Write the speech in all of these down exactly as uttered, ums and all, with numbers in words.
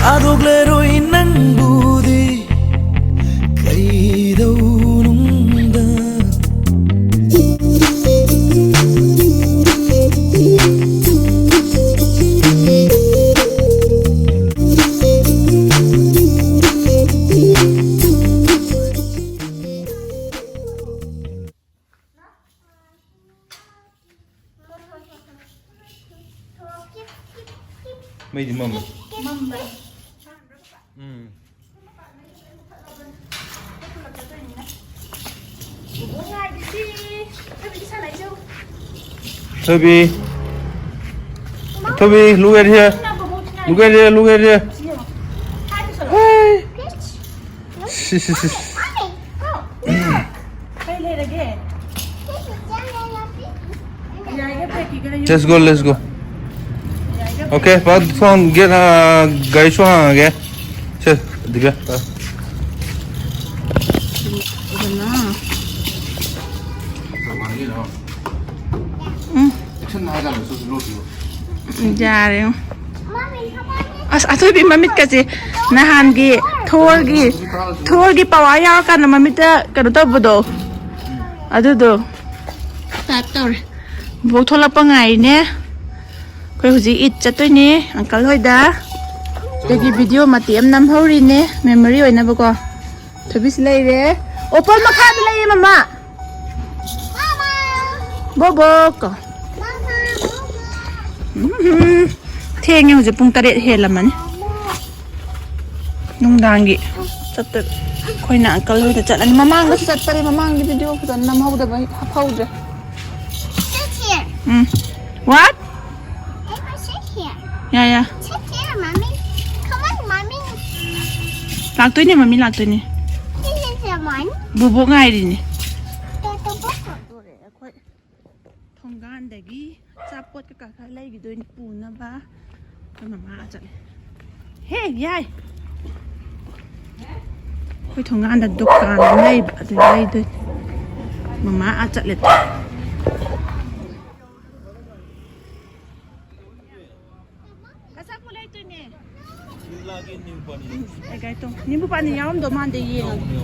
ꯊꯥꯗꯣꯛꯂꯔꯣꯏ ꯅꯪꯕꯨꯗꯤ ꯀꯩꯗꯧꯅꯨꯡꯗ꯫ ꯃꯩꯗꯤ ꯃꯝꯃꯦ꯫ ꯎꯝ꯫ ꯊꯣꯏꯕꯤ꯫ ꯊꯣꯏꯕꯤ, look at here. Look at here, look at here. Hey. ꯁꯤ, ꯁꯤ, ꯁꯤ, ꯁꯤ꯫ ꯀꯩ ꯂꯩꯔꯒꯦ? Let's go, let's go. Okay, ꯄꯥ, ꯊꯣꯡ gate, ꯑ, ꯒꯥꯔꯤ ꯁꯣ ꯍꯥꯡꯉꯒꯦ꯫ ꯁꯦ, ꯗꯤꯕꯤꯌꯥ, ꯄꯥ꯫ ꯎꯝ꯫ Action ꯍꯥꯏꯔꯀꯥꯟꯗ ꯁꯨ ꯂꯣꯠꯈꯤꯕ꯫ ꯌꯥꯔꯦ꯫ ꯑꯁ, ꯑꯊꯣꯏꯕꯤ ꯃꯃꯤꯠꯀꯁꯦ ꯅꯍꯥꯟꯒꯤ ꯊꯣꯔꯒꯤ, ꯊꯣꯔꯒꯤ ꯄꯋꯥꯔ ꯌꯥꯎꯔꯀꯥꯟꯗ ꯃꯃꯤꯠꯇ ꯀꯩꯅꯣ ꯇꯧꯕꯗꯣ, ꯑꯗꯨꯗꯣ type ꯇꯧꯔꯦ꯫ ꯕꯣꯛ ꯊꯣꯛꯂꯛꯄ ꯉꯥꯏꯔꯤꯅꯦ꯫ ꯑꯩꯈꯣꯏ ꯍꯧꯖꯤꯛ ꯏꯠ ꯆꯠꯇꯣꯏꯅꯦ ꯑꯪꯀꯜ ꯍꯣꯏꯗ꯫ ꯑꯗꯒꯤ video ꯃꯇꯦꯛ ꯑꯃ ꯅꯝꯍꯧꯔꯤꯅꯦ, memory ꯑꯣꯏꯅꯕꯀꯣ꯫ ꯊꯣꯏꯕꯤꯁꯤ ꯂꯩꯔꯦ꯫ ꯑꯣꯄꯜ ꯃꯈꯥꯗ ꯂꯩꯌꯦ, ꯃꯃꯥ꯫ ꯕꯣꯕꯣꯛ ꯀꯣ꯫ ꯎꯝ, ꯊꯦꯡꯉꯦ, ꯍꯧꯖꯤꯛ ꯄꯨꯡ ꯇꯔꯦꯠ ꯍꯦꯜꯂꯝꯃꯅꯤ꯫ ꯅꯨꯡꯗꯥꯡꯒꯤ ꯆꯠꯇꯣꯏꯕ꯫ ꯑꯩꯈꯣꯏꯅ ꯑꯪꯀꯜ ꯍꯣꯏꯗ ꯆꯠꯂꯅꯤ꯫ ꯃꯃꯥꯡꯗꯁꯨ ꯆꯠꯄꯅꯦ, ꯃꯃꯥꯡꯒꯤ video ꯐꯖꯅ ꯅꯝꯍꯧꯗꯕꯩ ꯍꯥꯞꯍꯧꯗ꯭ꯔꯦ꯫ Sit here. Um. What? Emma, sit here. ꯌꯥ, ꯌꯥ꯫ Sit here, mommy. Come on, mommy. ꯂꯥꯛꯇꯣꯏꯅꯦ, ꯃꯃꯤ ꯂꯥꯛꯇꯣꯏꯅꯦ꯫ This is the one. ꯕꯣꯕꯣꯛ ꯉꯥꯏꯔꯤꯅꯦ꯫ ꯇꯣ, ꯇꯣ, ꯕꯣꯛ꯫ ꯑꯩꯈꯣꯏ ꯊꯣꯡꯒꯥꯟꯗꯒꯤ ꯑꯆꯥꯄꯣꯠ ꯀꯩꯀꯥ ꯈꯔ ꯂꯩꯈꯤꯗꯣꯏꯅꯤ ꯄꯨꯅꯕ꯫ ꯑꯩꯈꯣꯏ ꯃꯃꯥ ꯑꯥ ꯆꯠꯂꯦ꯫ ꯍꯦ, ꯌꯥꯏ꯫ ꯑꯩꯈꯣꯏ ꯊꯣꯡꯒꯥꯟꯗ ꯗꯨꯀꯥꯟ ꯑꯃ ꯂꯩꯕ, ꯑꯗꯨ ꯂꯩꯗꯣꯏꯅꯤ꯫ ꯃꯃꯥ ꯑꯥ ꯆꯠꯂꯦ꯫ ꯂꯩꯇꯣꯏꯅꯦ꯫ ꯑꯦ, ꯒꯥꯏ ꯇꯣꯡ꯫ ꯅꯤꯝꯕꯨ ꯄꯥꯅꯤ ꯌꯥꯎꯔꯝꯗꯧ ꯃꯥꯟꯗꯦ, ꯌꯦꯡꯉꯒꯦ꯫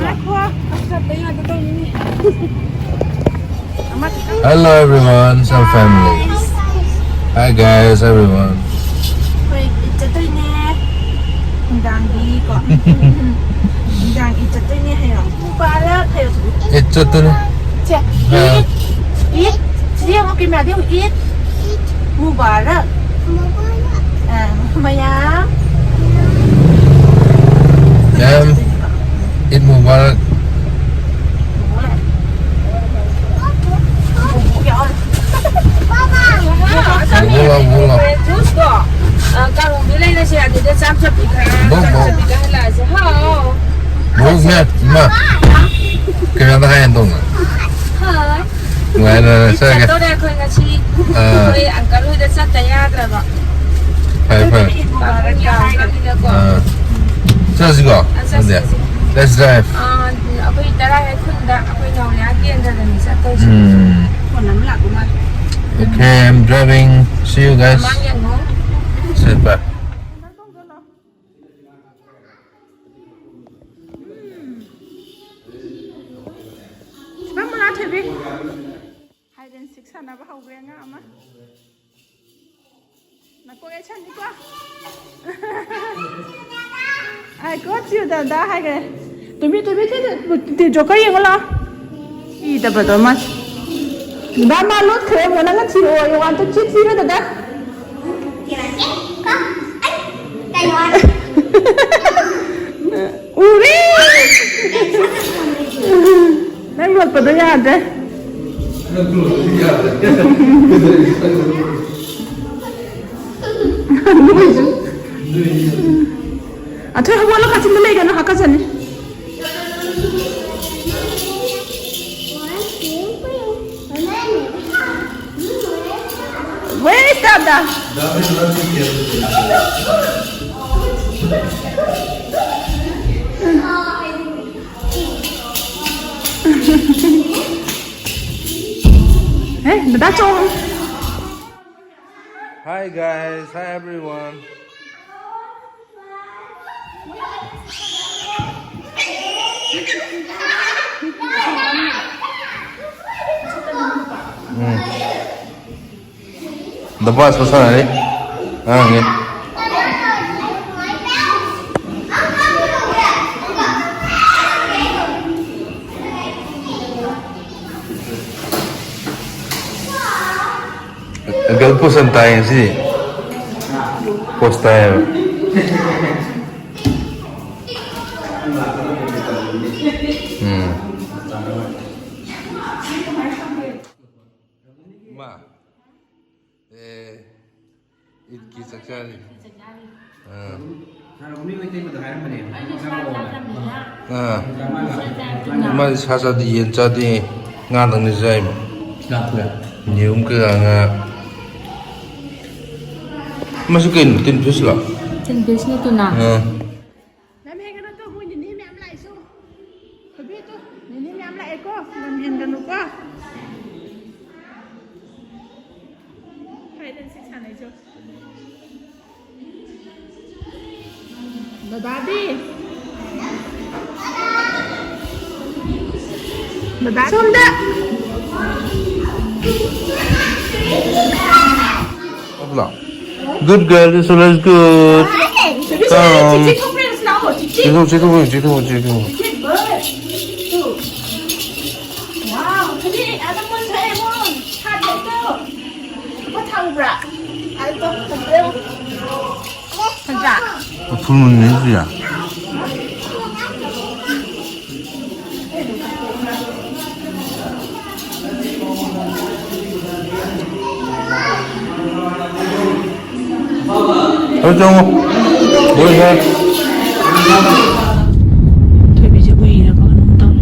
ꯉꯥꯏꯈꯣ꯫ ꯑꯃ ꯈꯤꯇꯪ꯫ Hello everyone, some family. Hi guys, everyone. ꯑꯩꯈꯣꯏ ꯆꯠꯇꯣꯏꯅꯦ꯫ ꯅꯨꯡꯗꯥꯡꯒꯤꯀꯣ꯫ ꯅꯨꯡꯗꯥꯡꯒꯤ ꯆꯠꯇꯣꯏꯅꯦ ꯍꯥꯏꯌꯣ꯫ ꯃꯨꯕꯥꯔꯛ ꯍꯥꯏꯌꯣ꯫ ꯏꯠ ꯆꯠꯇꯣꯏꯅꯦ꯫ ꯁꯦ, ꯑꯥ꯫ ꯏꯠ, ꯏꯠ꯫ ꯁꯤꯗ ꯌꯦꯡꯉꯣ, ꯀꯦꯃꯦꯔꯥꯗ ꯌꯦꯡꯉꯣ, ꯏꯠ꯫ ꯃꯨꯕꯥꯔꯛ꯫ ꯑꯥ, ꯃꯌꯥꯝ꯫ ꯃꯌꯥꯝ, ꯏꯠ ꯃꯨꯕꯥꯔꯛ꯫ ꯕꯣꯂꯣ, ꯕꯣꯂꯣ꯫ ꯖꯨꯁꯇꯣ, ꯑ, ꯀꯥꯡꯍꯧꯗꯨ ꯂꯩꯔꯁꯦ, ꯑꯗꯨꯗ ꯆꯥꯝ ꯆꯠꯄꯤ ꯈꯔ, ꯕꯣ, ꯆꯥꯝ ꯕꯣ꯫ ꯆꯠꯄꯤꯒ ꯍꯜꯂꯛꯑꯁꯦ꯫ ꯍꯥꯎ꯫ ꯕꯣ, ꯃꯦꯠ, ꯏꯃꯥ꯫ ꯀꯩꯅꯣꯗ ꯍꯥꯏ ꯇꯧꯅ꯫ ꯍꯣꯏ꯫ ꯅꯨꯡꯉꯥꯏꯅ ꯆꯠꯂꯒꯦ꯫ ꯆꯠꯇꯧꯔꯦ ꯑꯩꯈꯣꯏ ꯉꯁꯤ꯫ ꯑꯥ꯫ ꯑꯩꯈꯣꯏ ꯑꯪꯀꯜ ꯍꯣꯏꯗ ꯆꯠꯇ ꯌꯥꯗ꯭ꯔꯕ꯫ ꯐꯔꯦ, ꯐꯔꯦ꯫ ꯄꯥꯕꯨꯡꯒꯤ ꯍꯥꯏꯔꯕꯅꯤꯅꯀꯣ꯫ ꯑꯥ꯫ ꯆꯠꯂꯁꯤꯀꯣ? ꯑꯥ, ꯆꯠꯁꯤ, ꯑꯗꯨꯗꯤ꯫ ꯆꯠꯁꯤ꯫ Let's drive꯫ ꯑꯥ, ꯑꯩꯈꯣꯏ ꯇꯔꯥ ꯍꯦꯛ ꯈꯨꯟꯗ ꯑꯩꯈꯣꯏ ꯅꯥꯎꯔꯤꯌꯥ ꯀꯦꯟꯗ꯭ꯔꯗꯅꯤ ꯆꯠꯇꯣꯏꯁꯦ꯫ ꯎꯝ꯫ ꯐꯣꯟ ꯑꯃ ꯂꯥꯛꯄ ꯃꯥꯜꯂꯦ꯫ Okay, I'm driving. See you guys꯫ ꯃꯃꯥꯡ ꯌꯦꯡꯉꯣ꯫ Sit back꯫ ꯁꯤꯕꯝ ꯃꯅꯥ ꯊꯣꯏꯕꯤ꯫ Hide and seek ꯁꯥꯟꯅꯕ ꯍꯧꯈ꯭ꯔꯦ ꯑꯉꯥꯡ ꯑꯃ꯫ ꯅꯀꯣꯛ ꯌꯩꯁꯟꯅꯤꯀꯣ꯫ I got you, ꯗꯥꯗꯥ ꯍꯥꯏꯈ꯭ꯔꯦ꯫ ꯇꯨꯃꯤ, ꯇꯨꯃꯤ, ꯇꯨꯃꯤ, ꯇꯨꯃꯤ, ꯖꯣꯀꯔ ꯌꯦꯡꯉꯣ ꯂꯥꯎ꯫ ꯏꯗꯕꯗꯣ ꯃꯥ꯫ ꯗꯥ ꯃꯥ ꯂꯣꯠꯈ꯭ꯔꯦ, ꯑꯃꯨꯛ ꯅꯪꯅ ꯊꯤꯔꯛꯑꯣ꯫ You want to cheat, ꯊꯤꯔꯣ ꯗꯥꯗꯥ꯫ ꯎꯔꯦ! ꯅꯪ ꯂꯣꯠꯄꯗꯣ ꯌꯥꯗ꯭ꯔꯦ꯫ ꯑꯊꯣꯏ, ꯍꯧꯒꯠꯂꯣ, ꯀꯥꯆꯤꯟꯗ ꯂꯩꯒꯅꯨ, ꯍꯥꯀꯠꯆꯅꯤ꯫ Where is Dada? Eh, Dada ꯆꯣꯡ꯫ Hi guys, hi everyone. ꯎꯝ. ꯗꯕꯥꯁ ꯃꯁꯥꯟꯅꯅꯤ ꯑꯉꯥꯡꯒꯤ꯫ ꯒꯔꯜ ꯄꯣꯁ ꯌꯥꯝ ꯇꯥꯏ ꯉꯁꯤꯗꯤ꯫ ꯄꯣꯁ ꯇꯥꯏꯌꯦꯕ꯫ ꯎꯝ꯫ ꯏꯃꯥ꯫ ꯑꯦ, ꯏꯗꯀꯤ ꯆꯥꯛ ꯆꯥꯔꯤ꯫ ꯑꯥ꯫ ꯁꯥꯔ ꯒꯨꯃꯤ ꯍꯣꯏ ꯇꯩꯕꯗꯣ ꯍꯥꯏꯔꯝꯕꯅꯦ꯫ ꯑꯥ꯫ ꯃꯥꯗꯤ ꯁꯥ ꯆꯥꯗꯦ, ꯌꯦꯟ ꯆꯥꯗꯦ, ꯉꯥꯗꯪꯅꯦ ꯆꯥꯏꯕ꯫ ꯌꯦꯔꯨꯝ ꯀꯩꯀꯥ ꯉꯥ꯫ ꯃꯁꯤ ꯀꯩꯅꯣ? ꯇꯤꯟ ꯐꯤꯁꯂꯣ? ꯇꯤꯟ ꯐꯤꯁꯅꯤ ꯇꯨꯅꯥ꯫ ꯑꯥ꯫ ꯂꯝ ꯍꯦꯟꯒꯅꯨ ꯇꯨ, ꯃꯣꯏ ꯅꯤꯅꯤ ꯃꯌꯥꯝ ꯂꯥꯛꯏꯁꯨ꯫ ꯊꯣꯏꯕꯤ ꯇꯨ, ꯅꯤꯅꯤ ꯃꯌꯥꯝ ꯂꯥꯛꯑꯦꯀꯣ, ꯂꯝ ꯍꯦꯟꯒꯅꯨꯀꯣ꯫ Hide and seek ꯁꯥꯟꯅꯩꯁꯨ꯫ ꯕꯕꯥꯗꯤ? ꯕꯕꯥ ꯁꯣꯝꯗ꯫ Good girl, this one is good. Come. ꯆꯤꯊꯣꯛ, ꯆꯤꯊꯣꯛ, ꯆꯤꯊꯣꯛ, ꯆꯤꯊꯣꯛ꯫ Wow, ꯊꯕꯤ, ꯑꯗ ꯃꯨꯟ ꯊꯣꯛꯑꯦ, ꯃꯨꯟ꯫ ꯁꯥꯠꯂꯦ, ꯇꯣ꯫ ꯂꯨꯄꯥ ꯊꯥ ꯎꯕ꯭ꯔꯥ? ꯑꯗꯣ, ꯐꯖꯕ꯭ꯔꯥ? ꯐꯖꯕ꯭ꯔꯥ? ꯎꯐꯨꯜ ꯃꯨꯟꯅꯤ, ꯁꯤꯁꯦ꯫ ꯊꯣꯏꯕꯤꯁꯦ ꯎꯏꯔꯕ ꯀꯩꯅꯣꯝ ꯇꯧꯔꯦ꯫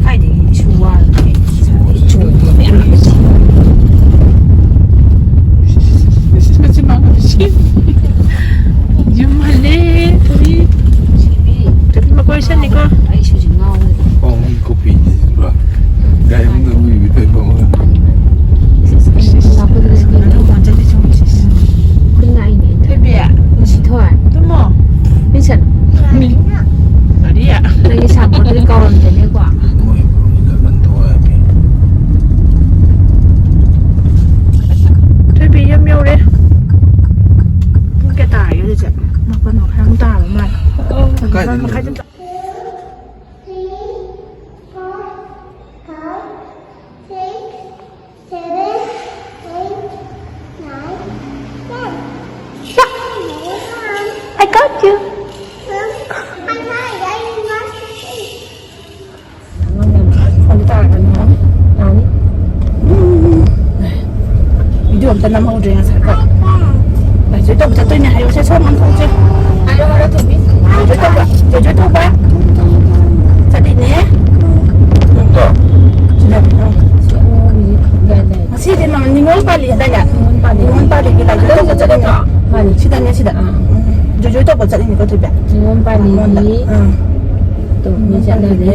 ꯀꯥꯏꯗꯒꯤ ꯏꯁꯨ ꯋꯥꯔꯕꯅꯦ꯫ ꯆꯣꯡꯕ ꯃꯌꯥꯝ꯫ ꯌꯨꯝ ꯍꯜꯂꯦ, ꯊꯣꯏꯕꯤ꯫ ꯊꯣꯏꯕꯤ ꯃꯀꯣꯏ ꯁꯠꯅꯤꯀꯣ꯫ ꯑꯩ ꯏꯁꯨꯁꯤ ꯉꯥꯎꯔꯦ꯫ ꯑꯣ, ꯃꯤ ꯀꯣꯄꯤꯅꯤ, ꯄꯨꯔꯥ꯫ ꯒꯥꯔꯤ ꯃꯅꯨꯡꯗ ꯃꯤ ꯑꯝꯇ ꯅꯝꯍꯧꯗ꯭ꯔꯦ ꯉꯁꯥꯏ ꯀꯣ꯫ ꯂꯥꯏꯖꯣꯏ ꯇꯧꯕ ꯆꯠꯇꯣꯏꯅꯦ ꯍꯥꯏꯌꯣꯁꯦ, ꯁꯣꯝ ꯑꯣꯟꯊꯣꯛꯁꯦ꯫ ꯍꯥꯏꯌꯣ, ꯍꯥꯏꯌꯣ, ꯊꯣꯏꯕꯤ꯫ ꯂꯥꯏꯖꯣꯏ ꯇꯧꯕ, ꯂꯥꯏꯖꯣꯏ ꯇꯧꯕ꯫ ꯆꯠꯂꯤꯅꯦ꯫ ꯁꯤꯗ, ꯑꯪ꯫ ꯁꯤ ꯑꯉꯧꯕꯤ ꯂꯩ, ꯂꯩ꯫ ꯉꯁꯤꯗꯤ ꯃꯥ ꯅꯤꯉꯣꯜ ꯄꯥꯜꯂꯤ ꯍꯥꯏꯗꯥꯏꯅꯦ? ꯅꯤꯉꯣꯜ ꯄꯥꯜꯂꯤ꯫ ꯅꯤꯉꯣꯜ ꯄꯥꯜꯂꯤꯒꯤ ꯂꯥꯏꯖꯣꯏ ꯇꯧꯕ ꯆꯠꯂꯤꯅꯦ꯫ ꯃꯥꯅꯤ꯫ ꯁꯤꯗꯅꯦ, ꯁꯤꯗ꯫ ꯑꯥ, ꯑꯥ꯫ ꯎꯝ꯫ ꯖꯣꯏꯖꯣꯏ ꯇꯧꯕ ꯆꯠꯂꯤꯅꯤꯀꯣ, ꯊꯣꯏꯕꯤ꯫ ꯅꯤꯉꯣꯜ ꯄꯥꯜꯂꯤꯒꯤ ꯅꯤꯉꯣꯜꯗ꯫ ꯑꯥ꯫ ꯇꯧꯕ ꯃꯤ ꯆꯠꯅꯔꯦ꯫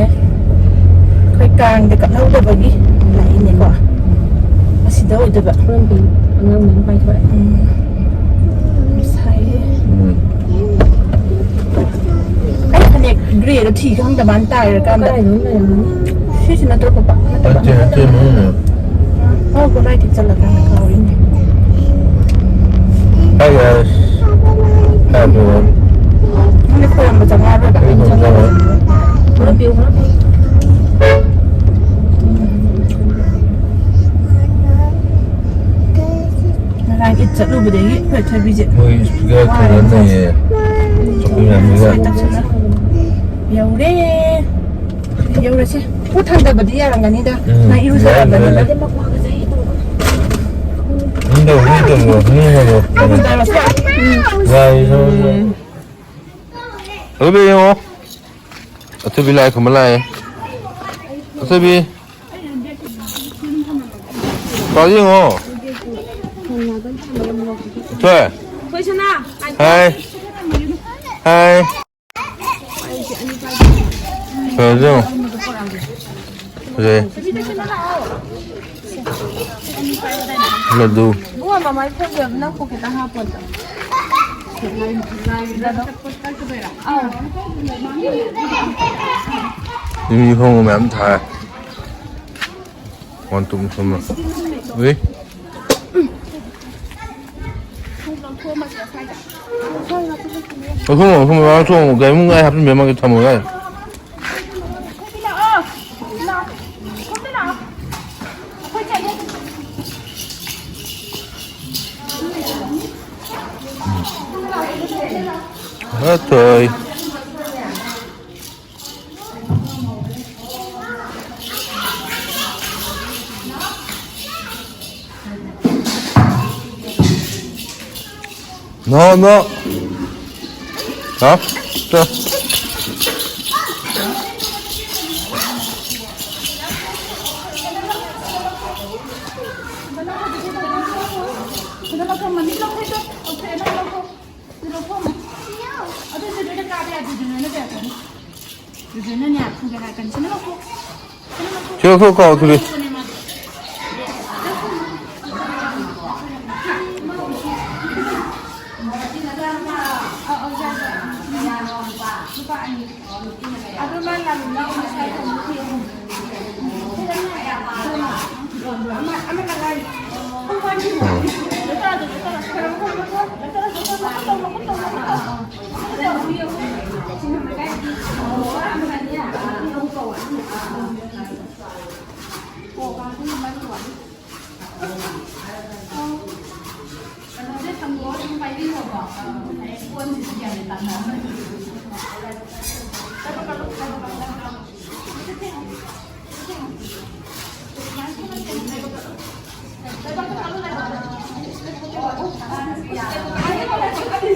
ꯑꯩꯈꯣꯏ ꯀꯥꯡꯗ ꯀꯠꯍꯧꯗꯕꯒꯤ ꯂꯥꯛꯏꯅꯦꯀꯣ꯫ ꯑꯁꯤꯗ ꯑꯣꯏꯗꯣꯏꯕ꯫ ꯈꯨꯔꯨꯝꯕꯤ ꯑꯉꯥꯡ ꯃꯌꯥꯝ ꯄꯥꯏꯊꯣꯛꯑꯦ꯫ ꯎꯝ꯫ ꯉꯁꯥꯏꯒꯤ ꯎꯝ꯫ ꯑꯩ ꯐꯅꯦꯛ ꯒ꯭ꯔꯦꯗꯣ ꯊꯤ ꯈꯪꯗꯕ ꯃꯥꯅ ꯇꯥꯏꯔꯀꯥꯟꯗ꯫ ꯀꯗꯥꯏꯗꯅꯣ ꯂꯩꯔꯝꯒꯅꯤ꯫ ꯁꯤꯁꯤ ꯅꯠꯇ꯭ꯔꯣ, ꯄꯄꯥ? ꯅꯠꯇꯕ꯫ ꯅꯠꯇꯦ, ꯅꯠꯇꯦ, ꯃꯅꯨꯡꯗ꯫ ꯑꯣ, ꯀꯗꯥꯏꯗ ꯆꯠꯂꯀꯥꯟꯗ ꯀꯥꯎꯔꯤꯅꯦ꯫ Hi, guys. Hi, everyone. ꯅꯪꯗꯤ ꯈꯣꯏꯔꯝꯕ ꯆꯪꯉꯛꯑꯔꯣꯏꯕ? ꯑꯩ ꯈꯣꯏꯔꯝꯕ ꯆꯪꯉꯛꯑꯔꯣꯏ꯫ ꯈꯣꯏꯔꯝꯕꯤꯌꯨ, ꯈꯣꯏꯔꯝꯕꯤꯌꯨ꯫ ꯉꯔꯥꯡ ꯏꯠ ꯆꯠꯂꯨꯕꯗꯒꯤ ꯑꯩꯈꯣꯏ ꯊꯣꯏꯕꯤꯁꯦ ꯃꯣꯏ speaker ꯋꯥꯔꯦ ꯊꯥꯅꯅꯤꯌꯦ꯫ ꯃꯁꯥꯁꯦ꯫ ꯆꯧꯀ꯭ꯔꯤ ꯃꯌꯥꯝꯁꯤꯒ꯫ ꯁ꯭ꯋꯦꯇꯔꯁꯤꯅ ꯌꯧꯔꯦ꯫ ꯌꯧꯔꯁꯦ꯫ ꯄꯣꯠ ꯊꯥꯡꯗꯕꯗꯤ ꯌꯥꯔꯝꯒꯅꯤꯗ꯫ ꯎꯝ, ꯅꯪ ꯏꯔꯨꯖꯔꯕꯅꯤꯅ꯫ ꯌꯥꯔꯝꯒꯅꯤ꯫ ꯏꯪꯗꯧ, ꯏꯪꯗꯧ, ꯏꯪꯗꯧ꯫ ꯏꯔꯨꯖꯔꯁꯦ꯫ ꯎꯝ꯫ ꯌꯥꯏ, ꯌꯥꯏ, ꯌꯥꯏ꯫ ꯑꯗꯨꯗꯤ ꯌꯦꯡꯉꯣ꯫ ꯑꯊꯣꯏꯕꯤ ꯂꯥꯏ ꯈꯨꯔꯨꯝꯕ ꯂꯥꯛꯑꯦ꯫ ꯑꯊꯣꯏꯕꯤ꯫ ꯄꯥꯎ ꯌꯦꯡꯉꯣ꯫ ꯑꯊꯣꯏ꯫ ꯍꯥꯏ꯫ ꯍꯥꯏ꯫ ꯐꯖꯩ꯫ ꯐꯖꯩ꯫ ꯂꯗꯨ꯫ ꯏꯕꯨꯡꯉꯣ, ꯃꯃꯥꯏ ꯐꯣꯟꯁꯦ ꯅꯪ ꯄꯣꯀꯦꯠꯇ ꯍꯥꯞꯄꯣ ꯑꯝꯇ꯫ ꯃꯤ ꯍꯣꯡꯕ ꯃꯌꯥꯝ ꯊꯥꯔꯦ꯫ ꯋꯥꯟ ꯇꯨ ꯃꯐꯝ ꯑꯃ꯫ ꯎꯏ꯫ ꯂꯧꯊꯣꯛꯑꯝꯃꯣ, ꯂꯧꯊꯣꯛꯑꯝꯃꯣ, ꯒꯥꯔꯤ ꯃꯅꯨꯡꯗ ꯑꯩ ꯍꯥꯞꯆꯤꯟꯕꯤꯔꯝꯃꯒꯦ, ꯊꯝꯃꯣ ꯌꯥꯔꯦ꯫ ꯍꯥꯠꯇꯣꯏ꯫ No, no. ꯍꯥ? ꯆꯣ꯫ ꯁꯤ ꯂꯧꯊꯣꯛ ꯀꯥꯎ ꯊꯨꯗꯦ꯫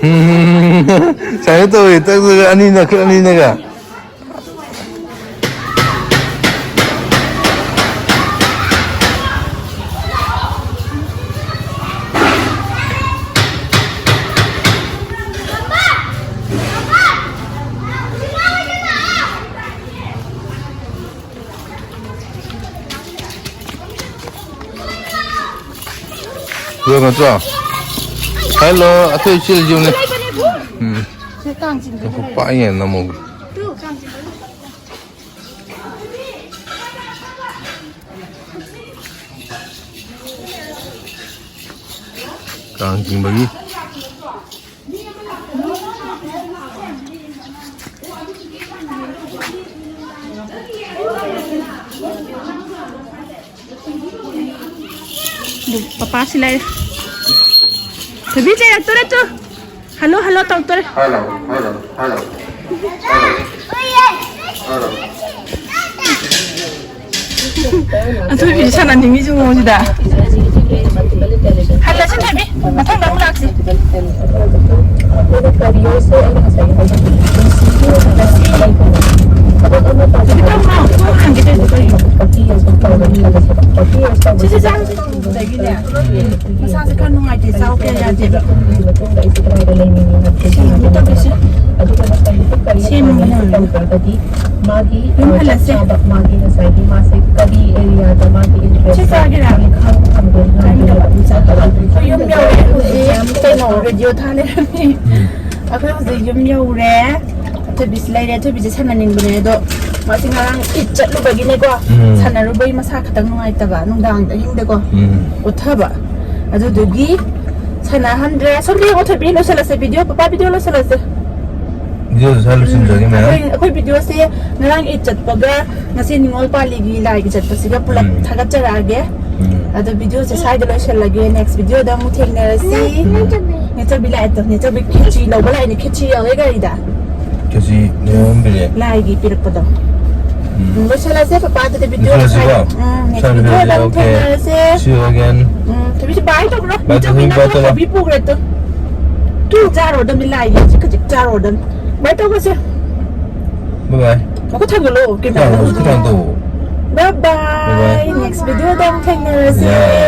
ꯎꯝ, ꯁꯨꯃꯥꯏꯅ ꯇꯧꯋꯦ, ꯇꯛꯇꯒ ꯑꯅꯤꯅ, ꯈꯨꯠ ꯑꯅꯤꯅꯒ꯫ ꯂꯣꯏ ꯅꯠꯇ꯭ꯔꯣ? ꯍꯦꯜꯂꯣ, ꯑꯊꯣꯏ ꯆꯤꯜ ꯌꯨꯝꯅꯦ꯫ ꯎꯝ꯫ ꯁꯤ ꯀꯥꯡ ꯆꯤꯡꯕ ꯉꯥꯏꯈꯣ, ꯂꯩꯔꯦ꯫ ꯄꯥꯛ ꯌꯦꯡ ꯅꯝꯃꯧꯒꯦ꯫ ꯇꯨ, ꯀꯥꯡ ꯆꯤꯡꯕ ꯂꯩꯔꯦ꯫ ꯀꯥꯡ ꯆꯤꯡꯕꯒꯤ꯫ ꯑꯗꯨ ꯄꯄꯥꯁꯤ ꯂꯩꯔꯦ꯫ ꯊꯣꯏꯕꯤ ꯆꯩꯔꯛꯇꯣꯔꯦ ꯇꯨ꯫ ꯍꯜꯂꯣ, ꯍꯜꯂꯣ ꯇꯧꯗꯣꯔꯦ꯫ Hello, hello, hello. ꯍꯜꯂꯣ꯫ ꯑꯊꯣꯏꯕꯤꯁꯦ ꯁꯥꯟꯅꯅꯤꯡꯉꯤꯁꯦ ꯃꯑꯣꯡꯁꯤꯗ꯫ ꯍꯜꯂꯁꯤ ꯊꯣꯏꯕꯤ, ꯃꯊꯪꯗ ꯑꯃꯨꯛ ꯂꯥꯛꯁꯤ꯫ ꯁꯤꯁꯦ ꯆꯥꯔꯨꯁꯦ꯫ ꯑꯗꯒꯤꯅꯦ, ꯃꯁꯥꯁꯦ ꯈꯔ ꯅꯨꯡꯉꯥꯏꯇꯦ, ꯆꯥꯎ ꯀꯌꯥ ꯌꯥꯗꯦꯕ꯫ ꯁꯤ ꯅꯨꯃꯤꯠ ꯇꯧꯔꯤꯁꯦ꯫ ꯁꯦꯝꯃꯒ ꯂꯩꯔꯝꯃꯦ꯫ ꯃꯥꯒꯤ ꯌꯨꯝ ꯍꯜꯂꯁꯦ꯫ ꯆꯥꯕ ꯃꯥꯒꯤ ꯉꯁꯥꯏꯒꯤ ꯃꯥꯁꯦ ꯀꯔꯤ ꯑꯦꯔꯤꯌꯥꯗ ꯃꯥꯒꯤ ꯁꯤ ꯏꯟꯇꯔꯦꯁ ꯆꯥꯒꯦꯔꯥ? ꯈꯪ ꯈꯪꯗꯣꯏ ꯈꯪꯗꯣꯏ ꯑꯩꯈꯣꯏ ꯌꯨꯝ ꯌꯧꯔꯦ ꯍꯧꯖꯤꯛ꯫ ꯀꯩꯅꯣ, ꯔꯦꯗꯤꯑꯣ ꯊꯥ ꯂꯩꯔꯝꯃꯦ꯫ ꯑꯩꯈꯣꯏ ꯍꯧꯖꯤꯛ ꯌꯨꯝ ꯌꯧꯔꯦ꯫ ꯑꯊꯣꯏꯕꯤꯁꯤ ꯂꯩꯔꯦ꯫ ꯑꯊꯣꯏꯕꯤꯁꯦ ꯁꯥꯟꯅꯅꯤꯡꯕꯅꯦ, ꯑꯗꯣ ꯃꯥꯁꯤ ꯉꯔꯥꯡ ꯏꯠ ꯆꯠꯂꯨꯕꯒꯤꯅꯦꯀꯣ꯫ ꯎꯝ꯫ ꯁꯥꯟꯅꯔꯨꯕꯩ ꯃꯁꯥ ꯈꯤꯇꯪ ꯅꯨꯡꯉꯥꯏꯇꯕ, ꯅꯨꯡꯗꯥꯡꯗ ꯑꯍꯤꯡꯗꯀꯣ ꯎꯝ꯫ ꯄꯣꯊꯕ꯫ ꯑꯗꯨꯗꯨꯒꯤ ꯁꯥꯟꯅꯍꯟꯗ꯭ꯔꯦ꯫ ꯁꯣꯝꯗ ꯌꯦꯡꯉꯣ ꯊꯣꯏꯕꯤ, ꯂꯣꯏꯁꯤꯜꯂꯁꯦ ꯚꯤꯗꯤꯑꯣ, ꯄꯄꯥ ꯚꯤꯗꯤꯑꯣ ꯂꯣꯏꯁꯤꯜꯂꯁꯦ꯫ ꯚꯤꯗꯤꯑꯣꯁꯦ ꯁ꯭ꯋꯥꯏ ꯂꯣꯏꯁꯤꯟꯖꯔꯒꯦ ꯃꯌꯥꯝ꯫ ꯑꯩꯈꯣꯏ, ꯑꯩꯈꯣꯏ ꯚꯤꯗꯤꯑꯣꯁꯦ ꯉꯔꯥꯡ ꯏꯠ ꯆꯠꯄꯒ ꯉꯁꯤ ꯅꯤꯉꯣꯜ ꯄꯥꯜꯂꯤꯒꯤ ꯂꯥꯏꯒꯤ ꯆꯠꯄꯁꯤꯒ ꯄꯨꯂꯞ ꯎꯝ꯫ ꯊꯥꯒꯠꯆꯔꯛꯑꯒꯦ꯫ ꯎꯝ꯫ ꯑꯗꯣ ꯚꯤꯗꯤꯑꯣꯁꯦ ꯁ꯭ꯋꯥꯏꯗ ꯂꯣꯏꯁꯤꯜꯂꯒꯦ꯫ ꯅꯦꯛꯁ ꯚꯤꯗꯤꯑꯣꯗ ꯑꯃꯨꯛ ꯊꯦꯡꯅꯔꯁꯤ꯫ ꯅꯦꯆꯧꯕꯤ ꯂꯥꯛꯑꯦ ꯇꯣ, ꯅꯦꯆꯧꯕꯤ ꯈꯦꯆꯤ ꯂꯧꯕ ꯂꯥꯛꯏꯅꯦ꯫ ꯈꯦꯆꯤ ꯌꯥꯎꯋꯦ ꯒꯥꯔꯤꯗ꯫ ꯈꯦꯆꯤ ꯅꯦꯆꯧꯕꯤ ꯄꯤꯔꯛꯑꯦ꯫ ꯂꯥꯏꯒꯤ ꯄꯤꯔꯛꯄꯗꯣ꯫ ꯎꯝ꯫ ꯎꯝ, ꯂꯣꯏꯁꯤꯜꯂꯁꯦ ꯄꯄꯥ, ꯑꯗꯨꯗꯤ ꯚꯤꯗꯤꯑꯣ ꯂꯣꯏꯁꯤꯜꯂꯁꯤꯀꯣ? ꯁ꯭ꯋꯥꯏꯗ꯫ ꯎꯝ, ꯅꯦꯛꯁ ꯁ꯭ꯋꯥꯏꯗ ꯚꯤꯗꯤꯑꯣꯗ ꯂꯣꯏꯁꯤꯜꯂꯁꯦ꯫ ꯑꯃꯨꯛ ꯑꯣꯀꯦ꯫ ꯊꯦꯡꯅꯔꯁꯦ꯫ See you again꯫ ꯎꯝ, ꯊꯣꯏꯕꯤꯁꯦ ꯕꯥꯏ ꯇꯧꯈ꯭ꯔꯣ꯫ ꯕꯥꯏ ꯅꯦꯆꯧꯕꯤ ꯇꯧꯔꯣ, ꯕꯥꯏ ꯅꯪ ꯇꯧꯔꯣ꯫ ꯊꯣꯏꯕꯤ ꯄꯨꯈ꯭ꯔꯦ ꯇꯣ꯫ ꯇꯨ ꯆꯥꯔꯣꯗꯝꯅꯤ ꯂꯥꯏꯒꯤ, ꯈꯖꯤꯛ ꯈꯖꯤꯛ ꯆꯥꯔꯣꯗꯝꯅꯤ꯫ ꯕꯥꯏ ꯇꯧꯔꯁꯦ꯫ ꯕꯥꯏ ꯕꯥꯏ꯫ ꯃꯈꯨꯠ ꯊꯥꯡꯒꯠꯂꯣ, ꯀꯩꯝꯇ ꯈꯨꯠ ꯊꯥꯡꯒꯠꯂꯣ, ꯈꯨꯠ ꯊꯥꯡꯒꯠꯂꯣ꯫ ꯊꯥꯡꯒꯠꯂꯣ꯫ ꯕꯥꯏ ꯕꯥꯏ꯫ ꯕꯥꯏ ꯕꯥꯏ꯫ ꯅꯦꯛꯁ ꯚꯤꯗꯤꯑꯣꯗ ꯑꯃꯨꯛ ꯊꯦꯡꯅꯔꯁꯦ꯫ ꯌꯥ꯫